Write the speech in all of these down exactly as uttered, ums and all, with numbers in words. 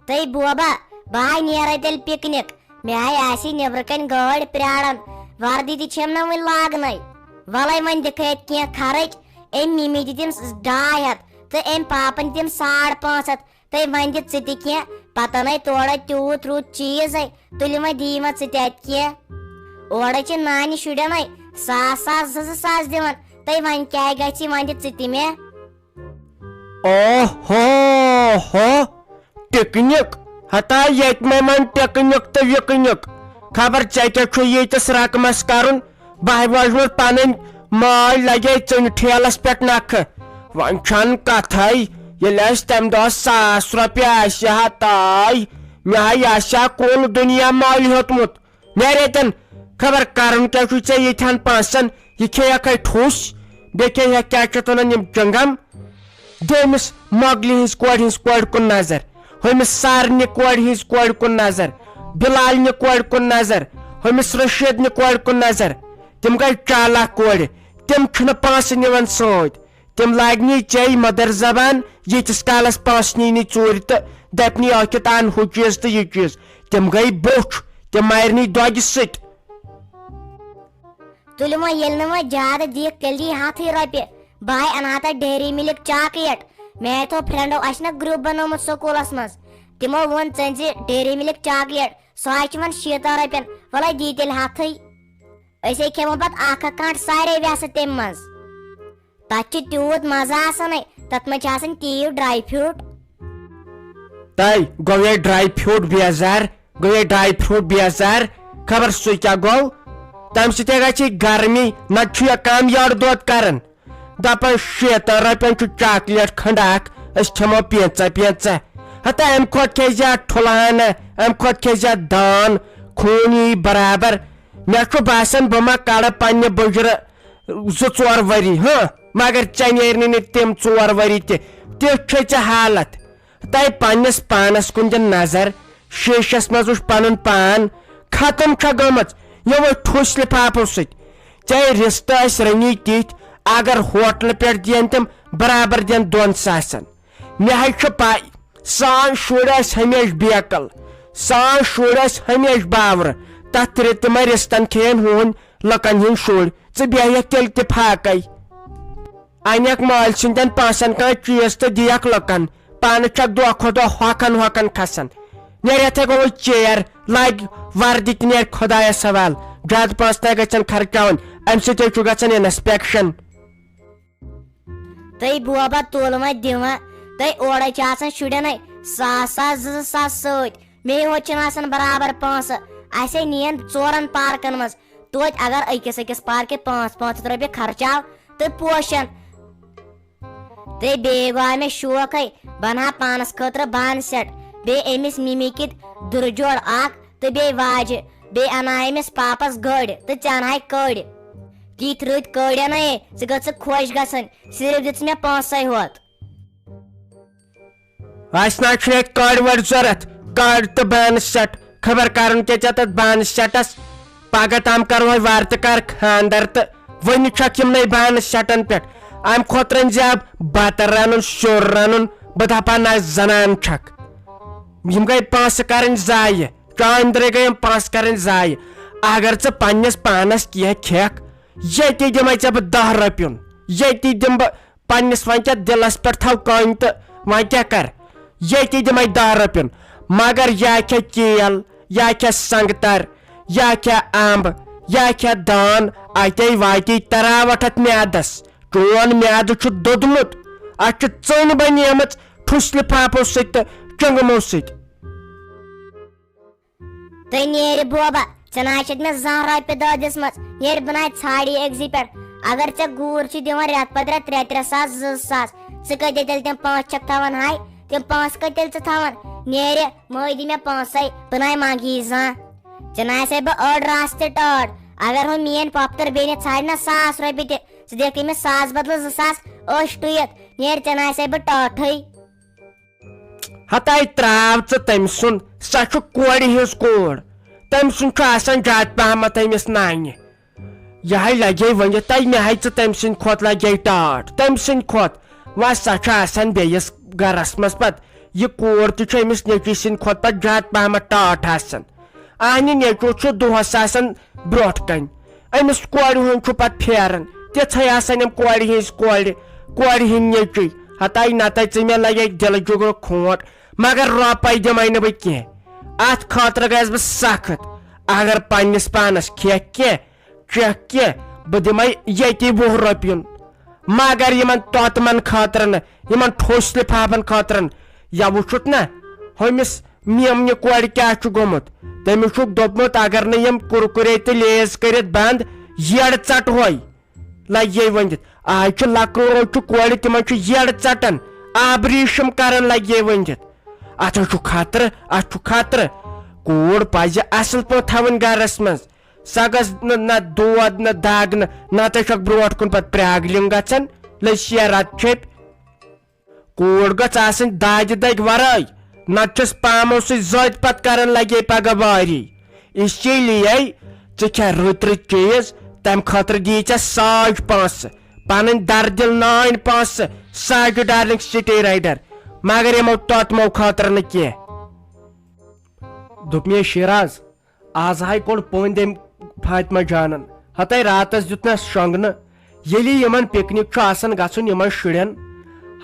تہٕ بوبا، بہٕ ہاے نیرے تیٚلہِ پکنک۔ مےٚ ہاے آسی نیٚبرٕ کنہِ گٲڑۍ پرٛاران، وردی تہِ چھیم نہٕ وُنہِ لاگنے۔ ولے وۄنۍ دِکھے اَتہِ کینٛہہ خرٕچ۔ أمۍ مِمی تہِ دِم ڈاے ہتھ تہٕ أمۍ پاپن تہِ دِم ساڑ پانٛژھ ہتھ۔ تہٕ وۄنۍ دِ ژٕ تہِ کینٛہہ، پتہ نے تورے تیوٗت رُت چیٖزے، تُلہِ وۄنۍ دِیہِ وۄنۍ ژٕ تہِ اَتہِ کینٛہہ۔ اورے چھِ نانہِ شُرٮ۪نے ساس ساس، زٕ زٕ ساس دِوان، تہٕ وۄنۍ کیٛاہ گژھِ، وۄنۍ دِ ژٕ تہِ مےٚ۔ اوہو ہو، پکنک؟ ہتا ییٚتہِ مےٚ وۄنۍ پکنک تہٕ وکنک۔ خبر ژےٚ کیٛاہ چھُ ییٖتِس رقمس کرُن؟ بہٕ وۄزمُت پنٕنۍ مٲلۍ لگے ژٕنہِ ٹھیلس پٮ۪ٹھ نکھٕ۔ وۄنۍ چھنہٕ کتھے، ییٚلہِ اسہِ تمہِ دۄہ ساس رۄپیہِ آسہِ ہا تاے، مےٚ ہا آسہِ ہا کُل دُنیا مٲلۍ ہیوٚتمُت۔ نیرے تن، خبر کرُن کیٛاہ چھُے ژےٚ ییٚتہِ ہن پونٛسن؟ یہِ کھیٚیکھے ٹھوٚس، بیٚیہِ کھیٚیکھ کیٛاہ چھِ اتھ ونان یِم چنگم۔ دوٚیمِس مۄگلہِ ہٕنٛز کورِ ہٕنٛز کورِ کُن نظر، ہُمِس سارنہِ کورِ ہٕنٛز کورِ کُن نظر، بلالنہِ کورِ کُن نظر، ہُمِس رشیدنہِ کورِ کُن نظر۔ تِم گٔے چالاک کورِ، تِم چھِنہٕ پونٛسہٕ نِوان سۭتۍ۔ تِم لاگنی ژے مٔدٕر زبان، ییٖتِس کالس پونٛسہٕ نی نہٕ ژوٗرِ تہٕ دپنی ٲکھِتھ ان ہُہ چیٖز تہٕ یہِ چیٖز۔ تِم گٔے بوٚچھ، تِم مارنی دۄگہِ سۭتۍ۔ تُلِو وۄنۍ، ییٚلہِ نہٕ وۄنۍ زیادٕ دِکھ، تیٚلہِ دِیِو ہَتھٕے رۄپیہِ۔ بہٕ ہاے اَنہٕ ہا تۄہہِ ڈیری مِلِک چاکلیٹ۔ میٛانہِ تھو فرٛٮ۪نٛڈو اَسہِ چھُنہ گرُپ بنومُت سکوٗلَس منٛز۔ تِمو ووٚن، "ژٕ أنۍ زِ ڈیری مِلِک چاکلیٹ، سُہ ہاے چھُ یِوان شیٖتَن رۄپیَن، وَلَے دِیِو تیٚلہِ ہَتھٕے۔" أسۍ ہے کھٮ۪مو پَتہٕ اَکھ اَکھ کانٛٹہٕ سارے وٮ۪سہٕ تَمہِ منٛز۔ تَتھ چھُ تیوٗت مَزٕ آسان ہے، تَتھ منٛز چھِ آسان تیٖو ڈراے فروٗٹ۔ تَے گوٚو یہِ ڈراے فروٗٹ بیزار۔ گٔیے ڈراے فروٗٹ بیزار، خبر سُہ کیٛاہ گوٚو۔ تَمہِ سۭتۍ گژھِ گرمی، نَتہٕ چھُ یہِ کَم یٔڈ دۄد کران۔ دَپان شیٖتَن رۄپیَن چھُ چاکلیٹ کھنٛڈ اکھ، أسۍ کھٮ۪مو پینٛژاہ پینٛژاہ۔ ہتا اَمہِ کھۄتہٕ کھیٚیہِ زِ اَتھ ٹھُلہٕ ہنا، اَمہِ کھۄتہٕ کھیٚیہِ زِ اَتھ دان، خوٗن یی برابر۔ مےٚ چھُ باسان بہٕ ما کَڑٕ پننہِ بُجرٕ زٕ ژور ؤری، ہاں، مگر ژےٚ نیرنٕے نہٕ تِم ژور ؤری تہِ۔ تیُتھ چھے ژےٚ حالت۔ تۄہہِ پننِس پانس کُن دِ نظر، شیٖشس منٛز وٕچھ پنُن پان، ختم چھا گٔمٕژ یِمو ٹھوٗسۍ لفافو سۭتۍ؟ ژےٚ رِستہٕ ٲسۍ رٔنی تِتھۍ، اگر ہوٹلہٕ پٮ۪ٹھ دِین تِم، برابر دِین دۄن ساسن۔ مےٚ حظ چھُ پَے، سٲنۍ شُرۍ ٲسۍ ہمیشہِ بیکل، سٲنۍ شُرۍ ٲسۍ ہمیشہِ باورٕ، تتھ ترِ تِمے رِستن کھیٚین ہوٗنۍ لُکن ہٕنٛدۍ شُرۍ، ژٕ بیٚہیَکھ تیٚلہِ تہِ فاقے۔ انکھ مٲلۍ سٕنٛدٮ۪ن پونٛسن کانٛہہ چیٖز تہٕ دِیکھ لُکن۔ پانہٕ چھکھ دۄہ کھۄتہٕ دۄہ ہۄکھان ہۄکھان کھسان۔ نیرتھے گوٚو ژیر، لگہِ وردی تہِ نیرِ خۄدایس حوال۔ زیادٕ پونٛسہٕ تہِ گژھن خرچاوٕنۍ، امہِ سۭتۍ حظ چھُ گژھان انسپیکشن۔ تہٕ بوبا تُل وۄنۍ دِوان، تہٕ اورے چھِ آسان شُرٮ۪ن ہے ساس ساس، زٕ زٕ ساس سۭتۍ۔ مے یوت چھِنہٕ آسان برابر پونٛسہٕ۔ اسے نِین ژورن پارکن منٛز، توتہِ اگر أکِس أکِس پارکہِ پانٛژھ پانٛژھ ہتھ رۄپیہِ خرچاو تہٕ پوشن۔ تہٕ بیٚیہِ گوٚو مےٚ شوق ہے، بہٕ اَنہٕ ہا پانَس خٲطرٕ بانہٕ سیٹ، بیٚیہِ أمِس مِمی کِتۍ دُرٕ جوڑ اکھ، تہٕ بیٚیہِ واجہِ، بیٚیہِ اَنہٕ ہا أمِس پاپَس گٔرۍ تہٕ ژےٚ اَنہٕ ہاے کٔرۍ۔ تِتھۍ رٕتۍ کٔرۍ اَنَے، ژٕ گٔژھکھ خۄش گژھٕنۍ، صرف دِژ مےٚ پونٛسَے ہوت۔ اسہِ نہ چھُ ییٚتہِ کٔرۍ ؤرۍ ضوٚرتھ، کٔرۍ تہٕ بانہٕ سیٹ۔ خبر کرُن کیٛاہ ژےٚ تتھ بانہٕ سیٹس؟ پگاہ تام کرو وۄنۍ وارٕ تہٕ کر خاندر تہٕ وُنہِ چھکھ یِمنٕے بانہٕ سیٹن پٮ۪ٹھ۔ امہِ کھۄتہٕ رٔنۍ زِ اب بتہٕ رنُن، سیُن رنُن۔ بہٕ دپہٕ ہا نہ زنان چھکھ۔ یِم گٔے پونٛسہٕ کرٕنۍ ضایع، چانہِ أنٛدرے گٔے یِم پونٛسہٕ کرٕنۍ ضایع۔ اگر ژٕ پننِس پانس کینٛہہ کھٮ۪کھ، ییٚتی دِمے ژےٚ بہٕ دہ رۄپیُن، ییٚتی دِمہٕ بہٕ پننِس وۄنۍ کیٛاہ دِلس پٮ۪ٹھ تھاو کٲنۍ تہٕ وۄنۍ کیٛاہ کر، ییٚتی دِمے دہ رۄپیُن، مگر یا کھےٚ کیل، یا کھےٚ سنگتر، یا کھےٚ امب، یا کھےٚ دان، اتے واتی تراوٹھ اتھ میادس۔ چون میادٕ چھُ دوٚدمُت، اتھ چھِ ژٔنۍ بنیمٕژ ٹھُسۍ لفافو سۭتۍ تہٕ چنگمو سۭتۍ۔ تہٕ نیرِ بوبا، ژےٚ نہ حظ چھَتھ مےٚ زانٛہہ رۄپیہِ دَہ دِژمٕژ، نیرِ بہٕ نہ ژھانٛڈی أکسٕے پٮ۪ٹھ۔ اگر ژےٚ گوٗر چھُ دِوان رٮ۪تہٕ پتہٕ رٮ۪تہٕ ترٛےٚ ترٛےٚ ساس، زٕ زٕ ساس، ژٕ کۭتیٛاہ تیٚلہِ تِم پونٛسہٕ چھَکھ تھاوان ہاے؟ تِم پونٛسہٕ کۭتۍ تیٚلہِ ژٕ تھاوان؟ نیرِ، مٲے دِ مےٚ پونٛسَے، بہٕ نہ منٛگہٕ یی زانٛہہ۔ ژےٚ نہ آسے بہٕ أڑ رژھ تہِ ٹٲٹھ۔ اگر ہُہ میٛٲنۍ پۄپھتٕر بیٚنہِ ژھانٛڈِ نہ ساس رۄپیہِ تہِ، ژٕ دِکھ تٔمِس ساس بدلہٕ زٕ ساس، ٲش ٹُوِتھ، نیرِ ژےٚ نہ آسے بہٕ ٹٲٹھٕے۔ ہتاے تراو ژٕ تٔمۍ سُنٛد، سۄ چھُ کورِ ہٕنٛز کوٗر، تٔمۍ سُنٛد چھُ آسان زیادٕ پہمتھ أمِس نانہِ۔ یہِ ہے لگے ؤنِتھ تۄہہِ، مےٚ ہے ژٕ تٔمۍ سٕنٛدِ کھۄتہٕ لگے ٹاٹھ، تٔمۍ سٕنٛدِ کھۄتہٕ۔ وۄنۍ سۄ چھِ آسان بیٚیِس گرس منٛز پتہٕ یہِ کوٗر تہِ چھِ أمِس نیٚچوِ سٕنٛدِ کھۄتہٕ پتہٕ زیادٕ پہمتھ ٹاٹھ آسان۔ اہنہِ نیٚچوٗ چھُ دۄہس آسان برونٛٹھ کنہِ، أمِس کورِ ہُنٛد چھُ پتہٕ پھیران۔ تِژھے آسان یِم کورِ ہٕنٛز کورِ، کورِ ہٕنٛدۍ نیٚچوۍ۔ ہتاے نتاے ژٕ مےٚ لگے دِلہٕ جُگرُک کھونٹ، مگر رۄپے دِمے نہٕ بہٕ کینٛہہ۔ اتھ خٲطرٕ گٔیس بہٕ سخت۔ اگر پننِس پانس کھیکھ کینٛہہ، چیکھ کینٛہہ، بہٕ دِمے ییٚتی وُہ رۄپیُن۔ مگر یِمن توتمن خٲطرٕ نہٕ، یِمن ٹھوس لفافن خٲطرٕ نہٕ۔ یا وٕچھُتھ نہ، ہُمِس میمنہِ کورِ کیٛاہ چھُ گوٚمُت؟ تٔمِس چھُکھ دوٚپمُت، اگر نہٕ یِم کُرکُرے تہٕ لیز کٔرِتھ بنٛد، یٔڑ ژٹہوے۔ لگے ؤنِتھ۔ آز چھُ لۄکُٹ روچہِ کورِ، تِمن چھُ یٔڑ ژٹان، آبریٖشم کران لگے ؤنِتھ۔ اتھ حظ چھُ خطرٕ، اتھ چھُ خطرٕ۔ کوٗر پزِ اصل پٲٹھۍ تھاوٕنۍ گرس منٛز۔ سۄ گٔژھ نہٕ، نہ دود، نہ دگ، نہ، نتہٕ چھکھ برونٛٹھ کُن پتہٕ پرٛاگلِنگ گژھان، لٔج شیرات چھٔپۍ۔ کوٗر گٔژھ آسٕنۍ دادِ دگہِ ورٲے، نتہٕ چھس پامو سۭتۍ زٲتۍ پتہٕ کران لگے پگاہ واری۔ اسی لیے ژٕ کھےٚ رٕتۍ رٕتۍ چیٖز، تمہِ خٲطرٕ دِیی ژےٚ ساج پونٛسہٕ، پنٕنۍ دردِل نانۍ پونٛسہٕ، ساجہِ ڈارلنگ سٹے رایڈر، مگر یِمو توتمو خٲطرٕ نہٕ کینٛہہ۔ دوٚپمے شیراز، از ہاے کوٚڑ پٔنٛدۍ أمۍ فاطمہ جانن۔ ہتے راتس دیُتنس شۄنٛگنہٕ۔ ییٚلہِ یِمن پکنک چھُ آسان گژھُن یِمن شُرٮ۪ن،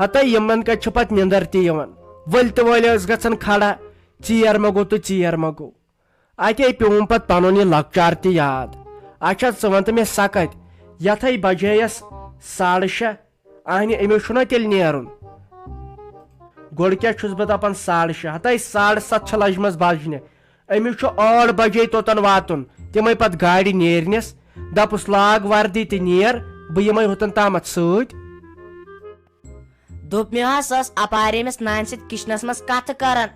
ہتے یِمن کتہِ چھِ پتہٕ نِندر تہِ یِوان۔ ؤلۍ تہٕ ؤلۍ ٲسۍ گژھان کھڑا، ژیر ما گوٚو تہٕ ژیر ما گوٚو۔ اتے پیوم پتہٕ پنُن یہِ لۄکچار تہِ یاد۔ اچھا، ژٕ ون تہٕ مےٚ سۄ کتہِ، یتھے بجییس ساڑٕ شےٚ، اہنہِ، أمِس چھُنہ تیٚلہِ نیرُن۔ گۄڈٕ کیٛاہ چھُس بہٕ دَپان، ساڑٕ شےٚ ہَتَے، ساڑٕ سَتھ چھےٚ لَجمَژ بَجنہِ۔ أمِس چھُ ٲٹھ بَجے توٚتَن واتُن۔ تِمَے پَتہٕ گاڑِ نیرنَس۔ دَپُس، "لاگ وَردی تہٕ نیر، بہٕ یِمَے ہوٚتَن تامَتھ سۭتۍ۔" دوٚپ مےٚ ہا، سۄ ٲس اَپارِ أمِس نانہِ سۭتۍ کِچنَس منٛز کَتھٕ کَران۔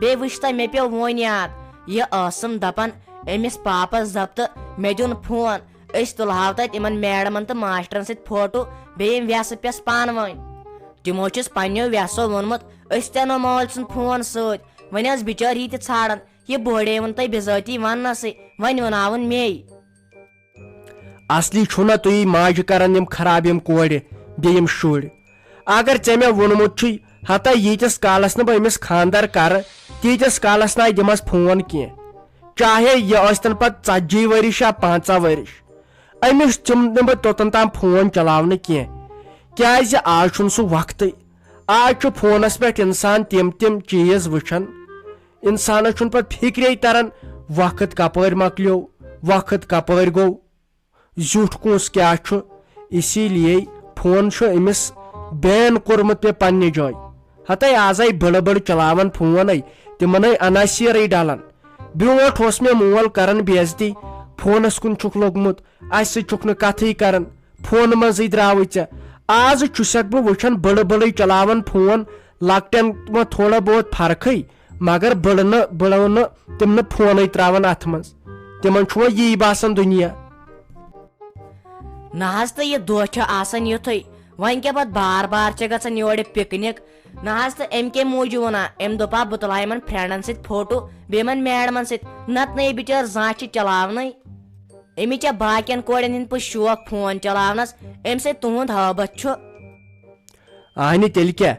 بیٚیہِ وٕچھ تہٕ مےٚ پیوٚو وۄنۍ یاد، یہِ ٲسٕم دَپان أمِس پاپَس دَپ تہٕ مےٚ دیُن فون۔ أسۍ تُلہاو تَتہِ یِمَن میڈمَن تہٕ ماسٹرَن سۭتۍ فوٹو، بیٚیہِ یِم وٮ۪سہٕ پٮ۪س پانہٕ ؤنۍ۔ تِمو چھُس پنٛنیو وٮ۪سو ووٚنمُت، أسۍ تہِ اَنو مٲلۍ سُنٛد فون سۭتۍ۔ وۄنۍ ٲس بِچٲر یہِ تہِ ژھانٛڈان، یہِ بوڑیوُن تۄہہِ بِذٲتی وَننَسٕے، وۄنۍ وَناوُن مے۔ اصلی چھُنہ تُہی ماجہِ کران یِم خراب، یِم کورِ، بیٚیہِ یِم شُرۍ۔ اگر ژےٚ مےٚ ووٚنمُت چھُے، ہتا ییٖتِس کالس نہٕ بہٕ أمِس خانٛدر کرٕ، تیٖتِس کالس نہ دِمس فون کینٛہہ، چاہے یہِ ٲسۍتن پتہٕ ژتجی ؤرِش یا پنٛژاہ ؤرِش۔ أمِس دِمہٕ نہٕ بہٕ توٚتن تام فون چلاونہٕ کینٛہہ، کیازِ آز چھُنہٕ سُہ وقتٕے۔ آز چھُ فونس پٮ۪ٹھ انسان تِم تِم چیٖز وٕچھان، انسانس چھُنہٕ پتہٕ فکرے تران وقت کپٲرۍ مۄکلیو، وقت کپٲرۍ گوٚو۔ زیُٹھ کُس کیٛاہ چھُ، اسی لیے فون چھُ أمِس بین کوٚرمُت مےٚ پننہِ جایہِ۔ ہتے آز آیہِ بٔڑٕ بٔڑٕ چلاوان فون، تِمن ہے عناصیرٕے ڈلان۔ برونٛٹھ اوس مےٚ مول کران بے عزتی، فونس کُن چھُکھ لوٚگمُت، اسہِ سۭتۍ چھُکھ نہٕ کتھٕے کران، فونہٕ منٛزٕے درٛاوٕے ژےٚ۔ آز چھُسکھ بہٕ وٕچھان بٔڑٕ بٔڑٕے چلاوان فون، لۄکٹٮ۪ن وۄنۍ تھوڑا بہت فرقٕے، مگر بٔڑٕ نہٕ، بٔڑو نہٕ تِم نہٕ فونٕے ترٛاوان اتھ منٛز۔ تِمن چھُ وۄنۍ یی باسان دُنیا۔ نہ حظ، تہٕ یہِ دۄہ چھُ آسان یُتھُے۔ وۄنۍ کیٛاہ پتہٕ بار بار چھِ گژھان یورٕ پکنک؟ نہ حظ، تہٕ أمۍ کَمہِ موٗجوٗب ووٚنا؟ أمۍ دوٚپا بہٕ تُلہٕ ہا یِمن فرینڈن سۭتۍ فوٹو، بیٚیہِ یِمن میڈمن سۭتۍ، نتہٕ نہٕ یہِ بِچٲر زانٛہہ چھِ چلاونٕے۔ أمِس چھا باقین کورٮ۪ن ہٕنٛدۍ پٲٹھۍ شوق فون چلاونس؟ أمۍ سۭتۍ تُہُنٛد ہٲبتھ چھُ۔ اہنہِ تیٚلہِ کیٛاہ؟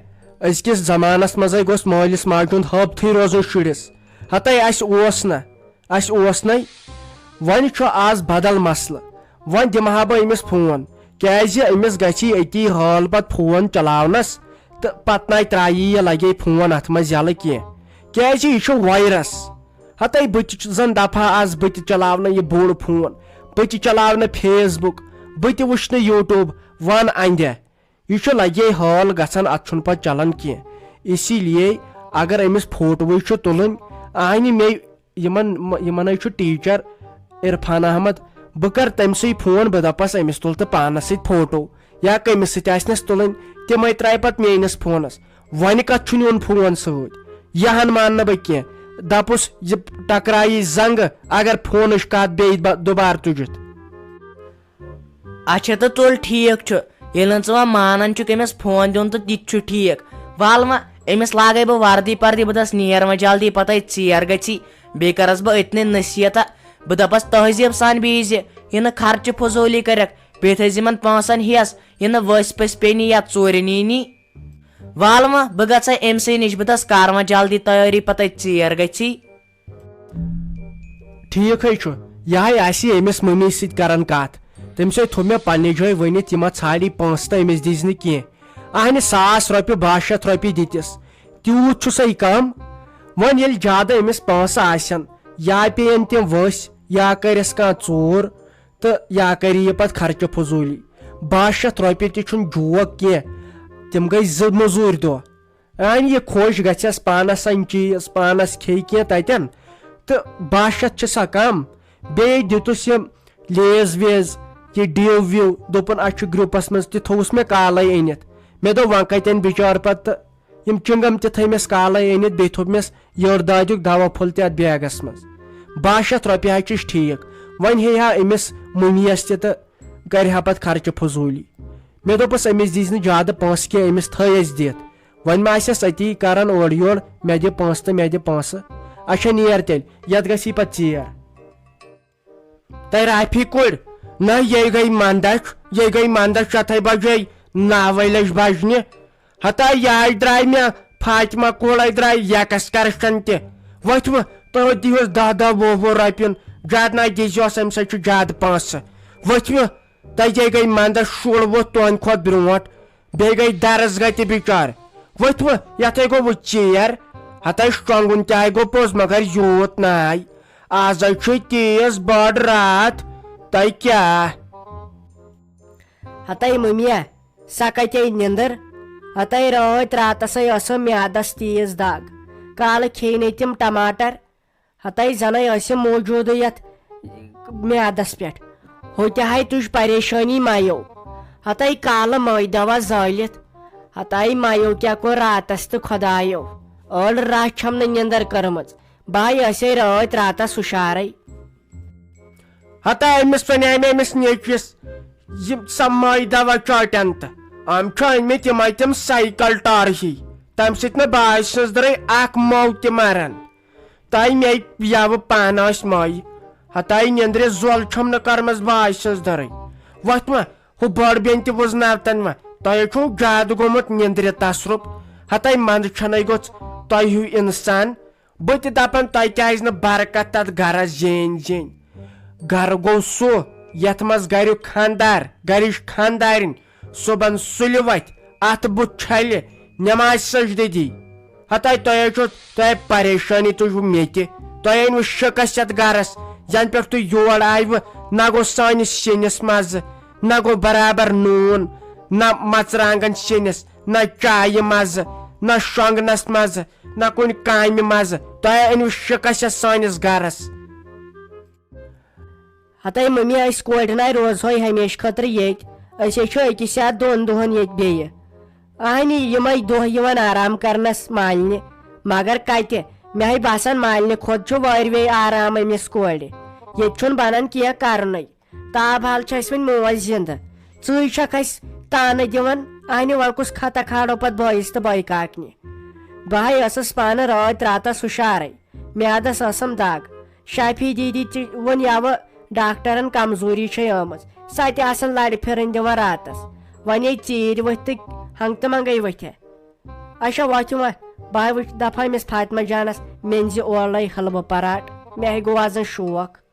أزکِس زمانس منٛزے گوٚژھ مٲلِس ماجہِ ہُنٛد ہٲبتھٕے روزُن شُرِس۔ ہتے اسہِ اوس نہ، اسہِ اوس نے۔ وۄنۍ چھُ آز بدل مسلہٕ۔ وۄنۍ دِمہٕ ہا بہٕ أمِس فون، کیازِ أمِس گژھِ أتی حال پتہٕ فون چلاونس، تہٕ پتہٕ ناے ترایی یہِ لگے فون اتھ منٛز یلہٕ کینٛہہ، کیازِ یہِ چھُ وایرس۔ ہتے بہٕ تہِ چھُس زن دپہٕ ہا آز بہٕ تہِ چلاونہٕ یہِ بوٚڑ فون، بہٕ تہِ چلاونہٕ فیس بُک، بہٕ تہِ وٕچھنہٕ یوٗٹیوب، ون اندے۔ یہِ چھُ لگے حال گژھان، اتھ چھُنہٕ پتہٕ چلان کینٛہہ۔ اسی لیے اگر أمِس فوٹوٕے چھُ تُلٕنۍ، اہنہِ مے یِمن، یِمن ہے چھُ ٹیٖچر عرفان احمد، بہٕ کرٕ تٔمۍ سٕے فون، بہٕ دپس أمِس تُل تہٕ پانس سۭتۍ فوٹو یا کٔمِس سۭتۍ آسنس تُلٕنۍ، تِمے ترایہِ پتہٕ میٲنِس فونس۔ وۄنۍ کتھ چھُ نیُن فون سۭتۍ؟ یہِ ہن مان نہٕ بہٕ کینٛہہ، دپُس یہِ ٹکرایی زنگہٕ اگر فونٕچ کتھ بیٚیہِ با-، دُبارٕ تُجِتھ۔ اچھا تہٕ تُل، ٹھیٖک چھُ، ییٚلہِ نہٕ ژٕ وۄنۍ مانان چھُکھ أمِس فون دیُن تہٕ تہِ تہِ چھُ ٹھیٖک۔ وَل وۄنۍ، أمِس لاگَے بہٕ وردی پردی، بہٕ دَپَس نیر وۄنۍ جلدی، پَتَے ژیر گژھی، بیٚیہِ کَرَس بہٕ أتنٕے نصیٖحتہ، بہٕ دَپَس تہذیٖب سان بیٚیہِ زِ یہِ نہٕ خرچہٕ فضوٗلی کَرٮ۪کھ، بیٚیہِ تھٲیزِ یِمَن پونٛسَن ہٮ۪س، یہِ نہٕ ؤسۍ پٔسۍ پیٚنی یا ژوٗرِ نیٖنی۔ وال وۄنۍ، بہٕ گژھے أمۍ سٕے نِش، بہٕ دَس کر وۄنۍ جلدی تیٲری، پتہٕ أتۍ ژیر گژھی۔ ٹھیٖک ہے چھُ، یہِ ہے آسہِ أمِس مٔمی سۭتۍ کران کتھ۔ تٔمۍ سٕے تھوٚو مےٚ پننہِ جایہِ ؤنِتھ، یہِ ما ژھانڈی پونٛسہٕ تہٕ أمِس دیٖزِ نہٕ کینٛہہ۔ اہنہِ ساس رۄپیہِ، باہ شیٚتھ رۄپیہِ دِتِس، تیوٗت چھُسے کم۔ وۄنۍ ییٚلہِ زیادٕ أمِس پونٛسہٕ آسن، یا پیٚیَن تِم ؤسۍ، یا کرٮ۪س کانٛہہ ژوٗر، تہٕ یا کرِ یہِ پتہٕ خرچہٕ فضوٗلی۔ باہ شیٚتھ رۄپیہِ تہِ چھُنہٕ جوک کینٛہہ، تِم گٔے زٕ مٔزوٗرۍ دۄہ۔ اہنہِ یہِ خۄش گژھٮ۪س، پانس اَنہِ چیٖز، پانس کھیٚیہِ کینٛہہ تتٮ۪ن، تہٕ باہ شیٚتھ چھِ سا کم؟ بیٚیہِ دِتُس یہِ لیز ویز، یہِ ڈِو وِو، دوٚپُن اَسہِ چھُ گروپس منٛز تہِ، تھوٚوُس مےٚ کالے أنِتھ۔ مےٚ دوٚپ وۄنۍ کتٮ۪ن بِچار پتہٕ، تہٕ یِم چِنٛگم تہِ تھٲومَس کالے أنِتھ، بیٚیہِ تھوٚو مےٚ یٔڈ دادیُک دوا پھوٚل تہِ اَتھ بیگس منٛز۔ باہ شیٚتھ رۄپیہِ حظ چھِس ٹھیٖک، وۄنۍ ہیٚیہِ ہا أمِس مُنیَس تہِ تہٕ کرِ ہا پتہٕ خرچہٕ فضوٗلی۔ مےٚ دوٚپُس أمِس دیٖزِ نہٕ زیادٕ پونٛسہٕ کینٛہہ، أمِس تھٲیِس دِتھ۔ وۄنۍ ما آسٮ۪س أتی کران اورٕ یورٕ، مےٚ دِ پونٛسہٕ تہٕ مےٚ دِ پونٛسہٕ۔ اچھا نیر تیٚلہِ، یتھ گژھی پتہٕ ژیر۔ تہٕ رافی کُڑ، نہ یے گٔے مندچھ، یے گٔے مندچھ شتھے بجے، ناوے لٔج بجنہِ۔ ہتا یاے درٛاے مےٚ، فاطمہ کُڑے درٛاے یکس کرشن تہِ۔ وۄتھوٕ، تُہۍ دیٖہوس دہ دہ وُہ وُہ رۄپیُن، زیادٕ نہ دیٖزیوس، امہِ سۭتۍ چھُ زیادٕ پونٛسہٕ۔ وۄتھوٕ، تہٕ یے گٔے مندس شُر ووٚتھ تُہنٛدِ کھۄتہٕ برونٛٹھ، بیٚیہِ گٔے درس گتہِ بِچار۔ وۄتھوٕ، یتھے گوٚو وۄنۍ ژیر۔ ہتے شۄنٛگُن تہِ ہاے گوٚو پوٚز، مگر یوٗت ناے۔ آز ہاے چھُ تیز بٔڑ راتھ، تۄہہِ کیٛاہ؟ ہتے مٔمیا، سۄ کتے نِندٕر؟ ہتے رٲتۍ راتسے ٲسٕم میادس تیز دگ۔ کالہٕ کھیٚیہِ نے تِم ٹماٹر۔ ہتے زنے ٲسِم موجودٕے یتھ میادس پٮ۪ٹھ۔ ہوٚتہِ ہاے تُج پریشٲنی مایو۔ ہتے کالہٕ مٲے دوا زٲلِتھ۔ ہتے مایو کیٛاہ کوٚر راتس تہٕ خۄدایو۔ أڑ راتھ چھم نہٕ نِندٕر کٔرمٕژ۔ بہٕ ہاے ٲسے رٲتۍ راتس ہُشارے۔ ہتا أمِس وَنے مےٚ أمِس نیٚچوِس، یِم سا مٲے دوا چاٹن تہٕ أمۍ چھُ أنۍ مٕتۍ یِمے تِم سایکل ٹار ہی، تَمہِ سۭتۍ نہٕ بایہِ سٕنٛز دٔرٕے اکھ مو تہِ مَران۔ تۄہہِ مے یَوٕ پانہٕ ٲسۍ مٲے، ہتاے نیٚنٛدرِ زۄل چھَم نہٕ کٔرمٕژ بایہِ سٕنٛز دٔرٕے۔ وۄتھ وۄنۍ، ہُہ بٔڑ بیٚنہِ تہِ وٕزناو تَنہٕ وۄنۍ، تۄہہِ چھُو زیادٕ گوٚمُت نیٚنٛدرِ تصرُف۔ ہتاے منٛدٕ چھَنَے گوٚژھ تۄہہِ ہیوٗ اِنسان۔ بہٕ تہِ دپان، تۄہہِ کیازِ نہٕ برکت تتھ گرس زینۍ زینۍ؟ گرٕ گوٚو سُہ، یتھ منٛز گریُک خاندار، گرِچ خاندارِنۍ صبحن سُلہِ وتھِ، اتھٕ بُتھ چھلہِ، نمازِ سجدٕ دی۔ ہتاے تۄہہِ ہے چھو، تۄہہِ پریشٲنی تُجوٕ مےٚ تہِ۔ تۄہہِ أنوٕ شِکست یتھ گرس، ینہٕ پٮ۪ٹھ تُہۍ یور آیوٕ، نہ گوٚو سٲنِس سِنِس مزٕ، نہ گوٚو برابر نوٗن، نہ مرژٕوانٛگن سِنِس، نہ چایہِ مزٕ، نہ شۄنٛگنس مزٕ، نہ کُنہِ کامہِ مزٕ۔ تۄہہِ أنِو شِکس یتھ سٲنِس گرس۔ ہتے ممی، أسۍ کورِ ناے روزہوے ہمیشہٕ خٲطرٕ ییٚتۍ۔ أسۍ ہے چھِ أکِس یا دۄن دۄہن ییٚتہِ بیٚیہِ۔ اہنی، یِمے دۄہ یِوان آرام کرنس مالنہِ، مگر کتہِ؟ مےٚ ہے باسان مالنہِ کھۄتہٕ چھُ وٲروے آرام أمِس کورِ۔ ییٚتہِ چھُنہٕ بنان کینٛہہ کرنُے۔ تاب حال چھِ اَسہِ وۄنۍ موج زِندٕ۔ ژٕے چھَکھ اَسہِ تانہٕ دِوان، اَہنہِ وۄنۍ کُس خطا کھالو پتہٕ بٲیِس تہٕ بٲے کاکنہِ؟ بہٕ ہَے ٲسٕس پانہٕ رٲتۍ راتس ہُشارے، میادس ٲسٕم دگ۔ شافی دیدی تہِ ووٚن یَوٕ ڈاکٹرن کمزوری چھے آمٕژ، سۄ تہِ آسن لرِ پھِرٕنۍ دِوان راتس۔ وۄنۍ یے ژیٖرۍ ؤتھۍ تہٕ ہنٛگتہٕ منٛگے ؤتھے۔ اچھا وۄتھِو وۄنۍ، بہٕ ہا وٕچھ دپہٕ ہا أمِس فاطمہ جانس مینزِ اولے حلوٕ پراٹ، مےٚ ہے گوٚو آزن شوق۔